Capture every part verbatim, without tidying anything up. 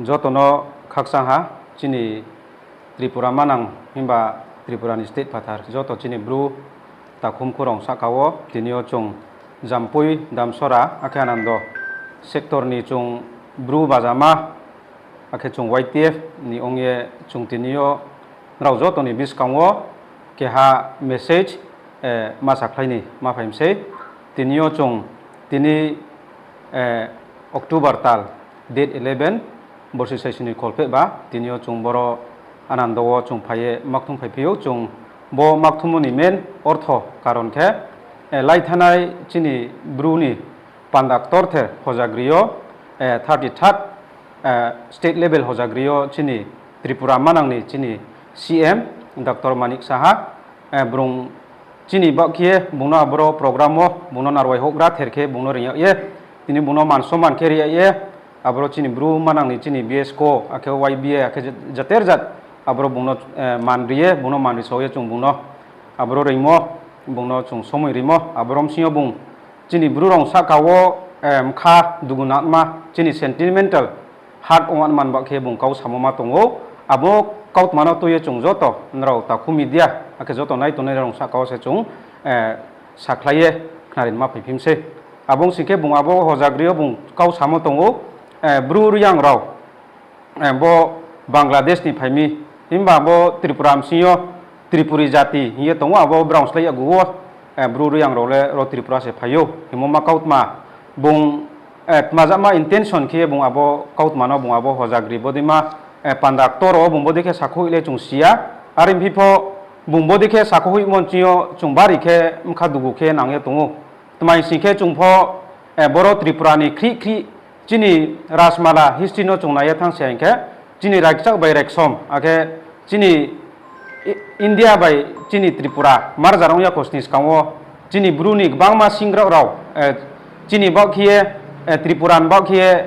Joto no khakchang ha, chini Tripura manang himba Tripura ni state phathar joto chini Bru takhumkhu rao sahka wo tini yo chung Jampui, Damsora akhe Anando sector ni chung Bru bajama, akhe chung Y T F ni ong ye chung tini yo nrao joto ni buskang wo keha message ma sakhlai ni ma phai mi sei. Tini yo chung tini October tal date eleven, borsi saisi ni kholphehba, tini yo chung boro Anando wo chung phai ye makthum phaiphi ou. Chung bo makthummo ni main ortho karon khe, laithanai chini Bru ni panda ktorther hojagri yo, thirty third state level hojagri yo chini Tripura manang ni chini C M Doctor Manik Saha, brung chini baoh khe ye bung no aboro program wo bung no narwai houhgra ther khe bung no reing yag ye, tini bung no man somman khe ri yag ye, aboro chini Bru manang ni chini B S ko akhe Y B A akhe jater jat aboro bung no man ri ye, bung no man ri sao ye chung bung no aboro reingmo, bung no chung somoi rimo, aboro bsing yo bung chini Bru rao sahka wo mkha dugu nangma chini sentimental hurt ong man baoh khe bung kau samo ma tong ou. Abo kautma no tui ye chung joto nrao takhu media akhe joto nai tongnai rao sahka wo se chung sakhlai ye khnari ma phaiphi mi sei. Abo ong sing khe bung abo hojagri yo bung kau samo tong ou, Bru Reang rao bo Bangladesh ni phai mi, himba bo Tripura bsing yo Tripuri jati hing ye tong ou, abo brao slái yakgu wo Bru Reang rao le ro Tripura se phai ou hingmo ma kautma bung tmajama intention khe ye bung abo kautma no bung abo hojagri bodeima panda ktor wo bung bodei khe sakhoih le chung si ya. Are phi pho bung bodei khe sakhoihmo nching yo chung bari khe mkha dugu khe nang ye tong ou. Tma hing sing khe chung pho boro Tripura ni khrih khrih chini Rajmala history no chung nai ye thanng se hing khe, chini raikchak bai reksom akhe chini India bai chini Tripura merger ong ya khosni skang wo chini Bru ni gbangma singgraoh rao, chini baoh khe ye, Tripura ni baoh khe ye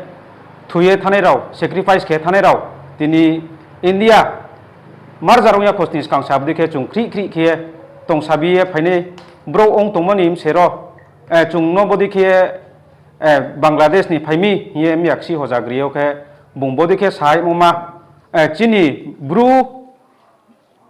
thoi ye thanngnai rao, sacrifice khe thanngnai rao, tini India merger ong ya khosni skang se abo dei khe chung khrih khrih khe ye tongsabi ye phainai brouh ong tongmo ni bsero, chung no bodei khe ye Bangladesh ni phai mi hing ye miyaksi hojagri yo khe bung bodei khe sahaimo ma, chini Bru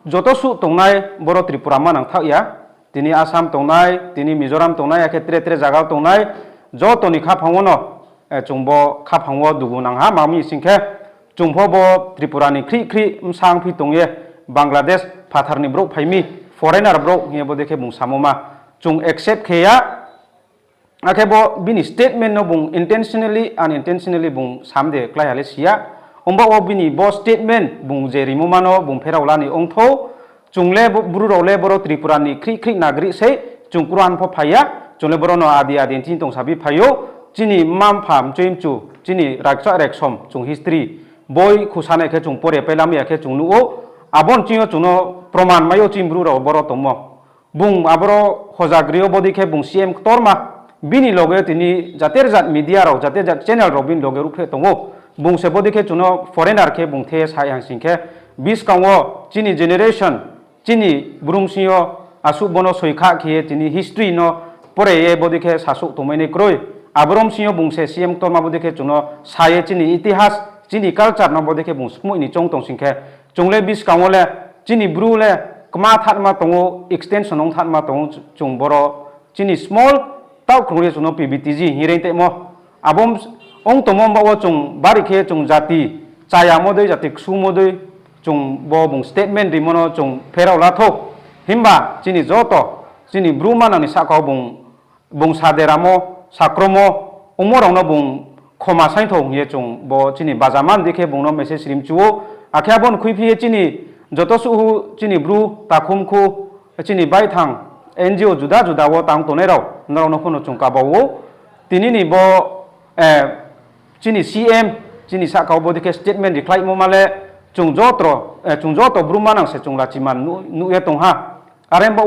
joto suh tongnai boro Tripura manang thaoh ya, tini Assam tongnai, tini Mizoram tongnai, akhe tre tre zaga wo tongnai, joto ni khaphang wo no chung bo khaphang wo dugu nang ha, ma mi sing khe chung pho bo Tripura ni khrih khrih bsa ongphi tong ye Bangladesh phathar ni brouh phai mi, foreigner brouh hing ye bodei khe bung samo ma chung accept khe ya. Akhe bo bini statement no bung intentionally, unintentionally bung sam de klái ha le si ya. Ongba wo bini bo statement bung je rimo ma no bung pherao la ni ongthou. Chung le Bru rao le boro Tripura ni khrih khrih nagrih sei, chung kruhan pho phai ya, chung le boro no adi adi nching tongsabi phai ou. Chini mma-mpha mchoi mchu, chini raikchak reksom chung history boi khusanai khe chung pore pailam ya khe chung nuh ou. Abo nching yo chung no proman mai ou chini Bru rao boro tongmo. Bung aboro hojagri yo bodei khe bung C M ktorma, bini loge tini jater jat media rao, jater jat channel rao bini loge ruhphreh tong ou. Bung se bodei khe chung no foreigner khe bung the sa ye hang sing khe, buskang wo chini generation, chini Bru bsing yo asuh bo no soi kha khe ye tini history no pore ye bodei khe sasouh tongmai nai kroi. Aboro bsing yo bung se C M ktorma bodei khe chung no sa ye chini itihas, chini culture no bodei khe bung skmoih ni choung tong sing khe, chung le buskang wo le chini Bru le kma thanma tong ou, extension ong thanma tong ou, chung boro chini small taoh krung ye chung no P V T G hing reing tongmo. Abo ong tongmo baoh wo chung bari khe chung jati chayamo dei, jati ksumo dei, chung bo bung statement rimo no chung pherao la thou. Himba chini joto, chini Bru manang ni sahka wo bung bung saderamo, sakromo, ongmo rao no bung khoma saingthou hing ye chung bo chini bajama ni dei khe bung no message ri mchu ou. Akhe abo ni khuiphi ye chini joto suhu chini Bru takhumkhu, chini baithang N G O juda juda wo tang tongnai rao, nrao no pho no chung kaba ou. Tini ni bo chini C M, chini sahka wo bodei khe statement rikhlaimo ma le, chung joto, chung joto Bru manang se chung lachiman nuh ye tong ha. Are baoh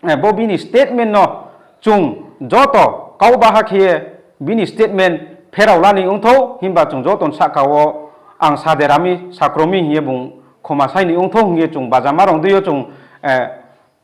wo bo bini statement no chung joto kau baha khe ye bini statement pherao la ni ongthou, himba chung joto ni sahka wo ang saderami, sakromi hing ye bung khoma sai ni ongthou hing ye chung bajama rao dei yo chung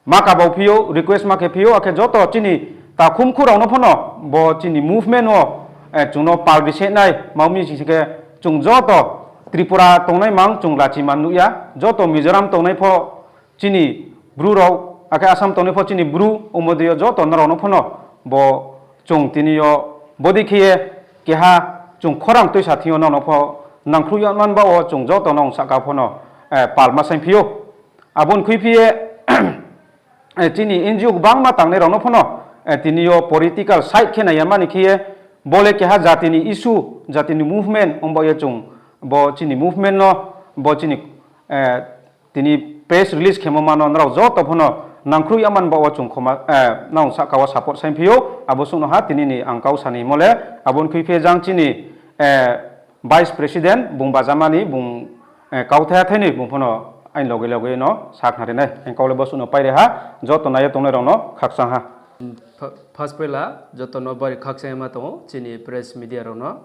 ma kaba phi ou, request ma khe phi ou, akhe joto chini takhumkhu rao no pho no bo chini movement wo chung no pal bise nai, ma mi sing khe chung joto Tripura tongnai mang chung lachi man nuh ya, joto Mizoram tongnai pho chini Bru rao, akhe Assam tongnai pho chini Bru, omo dei yo joto nrao no pho no bo chung tini yo bodei khe ye keha chung khorang tuisa thing yo nrao no pho nangkhruh ya man baoh wo chung joto nrao sahka pho no, eh, palma saingphi ou. Abo ni khuiphi ye, eh, chini N G O gbangma tangnai rao no pho no, eh, tini yo political side khe nai ya mani khe ye, bo le keha jati ni issue, jati ni movement, ong baoh ye chung bo chini movement no, bo chini, eh, tini press release khemo ma no nrao joto pho no nangkhruh ya man baoh wo chung khoma, eh, nrao sahka wo support saingphi ou. Abo suh no ha tini ni ang kau sa ni himo le, abo ni khuiphi ye jang chini, eh, Vice President bung bajamani bung, eh, kauthai thai ni bung pho no aini loge loge no sakhnari nai. Ang kau le bo suh no pairi ha, joto nai ye tongnai rao no khakchang ha. First poila joto no bari khakchang ye ma tong ou chini press media rao no.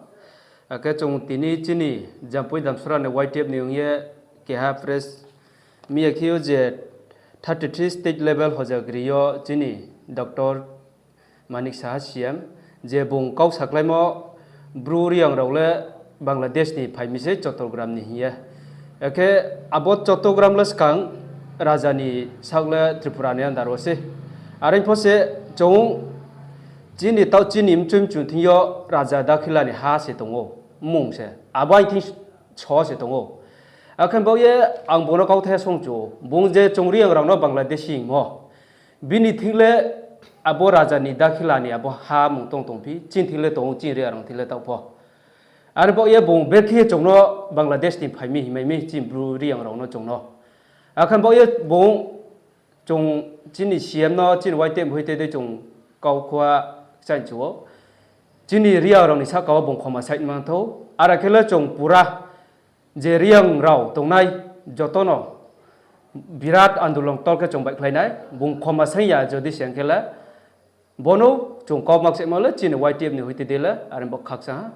Akhe chung tini chini Jampui Damsara ni Y T F ni ong ye keha press meet khe ou je thirty three state level hojagri yo chini Doctor Manik Saha C M, je bung kau sakhlaimo Bru Reang rao le Bangladesh ni phai mi se Chattogram ni hing ye. Akhe abo Chattogram le skang raja ni saoh le Tripura ni under wo se. Are pho se chung chini taoh chini mchoi mchung thing yo raja dakhila ni ha se tong ou, mmung se. Abo aini thing so se tong ou. Akhe baoh ye ang bung no kauthai songchu ou. Bung je chung Reang rao no Bangladeshi hingmo, bini thing le abo raja ni dakhila ni abo ha mung tong tongphi, chini thing le tong ou, chini Reang rao thing le taoh pho. Are baoh ye bung bekhe chung no Bangladesh ni phai mi hingmai mi chini Bru Reang rao no chung no. Akhe baoh ye bung chung chini C M no, chini Y T F hoite dei chung kau khua kchaih chu ou. Chini Reang rao ni sahka wo bung khoma saing man thou. Are khe le chung pura je Reang rao tongnai joto no birat andolon tol khe chung baihkhlai nai. Bung khoma saing ya jodi se ong khe le, bo no chung kau ma kchaihmo le chini Y T F ni hoite dei le, are bo khakchang ha.